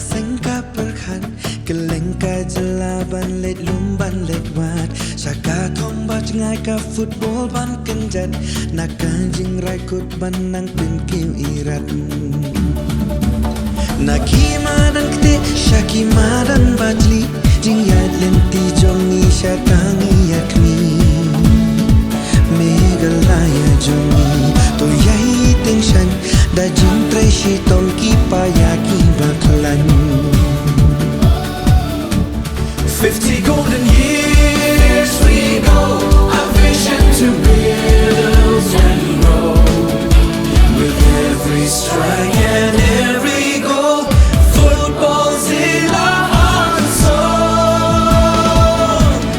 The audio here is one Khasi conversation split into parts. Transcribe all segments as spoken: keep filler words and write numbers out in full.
Seng ka pyrkhat, kylleng ka jylla ban leit lum ban leit wad. Sha ka thong ba jngai ka football ban kynjat. Na ka jingrai kut ban nang pynkiew irat. Na ki madan ktieh, sha ki madan bajli. Jingïaid lynti jong ngi sha tang ïa kmie. Meghalaya jong ngi, to ïai teng shaiñ. Da jingtrei shitom ki paia ki bakhlaiñ. Fifty golden years we go, a vision to build and grow. With every strike and every goal, football's in our heart and soul.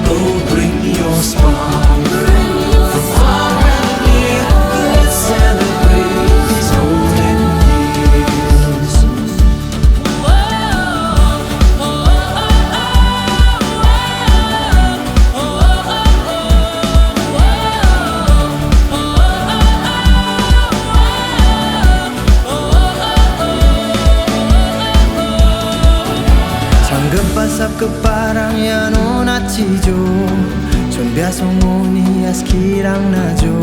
Oh, bring your spark from far and near. Let's celebrate these golden years. Sangkep asap keparang ya nona cijo. Chun biasa ngoni askirang najo.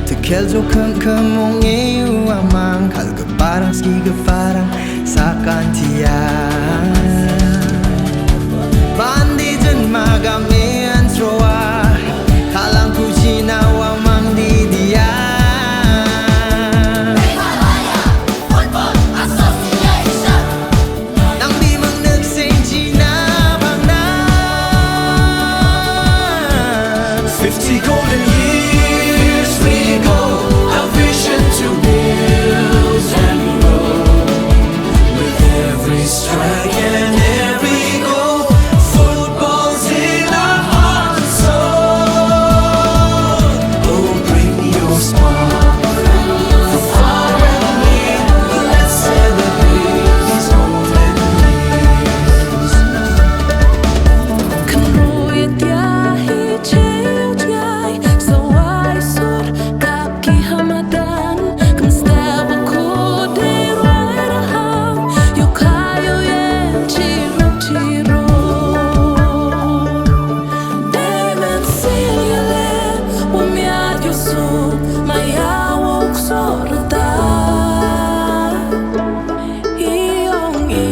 Tekel jo kem kem ong eu amang kal keparang ski keparang sakan tia. Bandi jen magam en troa kalang kucina wamang di dia. Football Association. Nang di mang nek seng jina bang na. Fifty golden years we go, a vision to build and grow. With every strike and every goal, football's in our heart and soul. Oh, bring your spark from far and near. Let's celebrate these golden years. Kynroi tia hi cheu jngai, sawai sur kap ki hamadan, kmsta ba ko dei roi rahang, yu kayo yen chiro chiro. Dei men sil yale, wam ya yu su, ma ya wok sorta. Iong i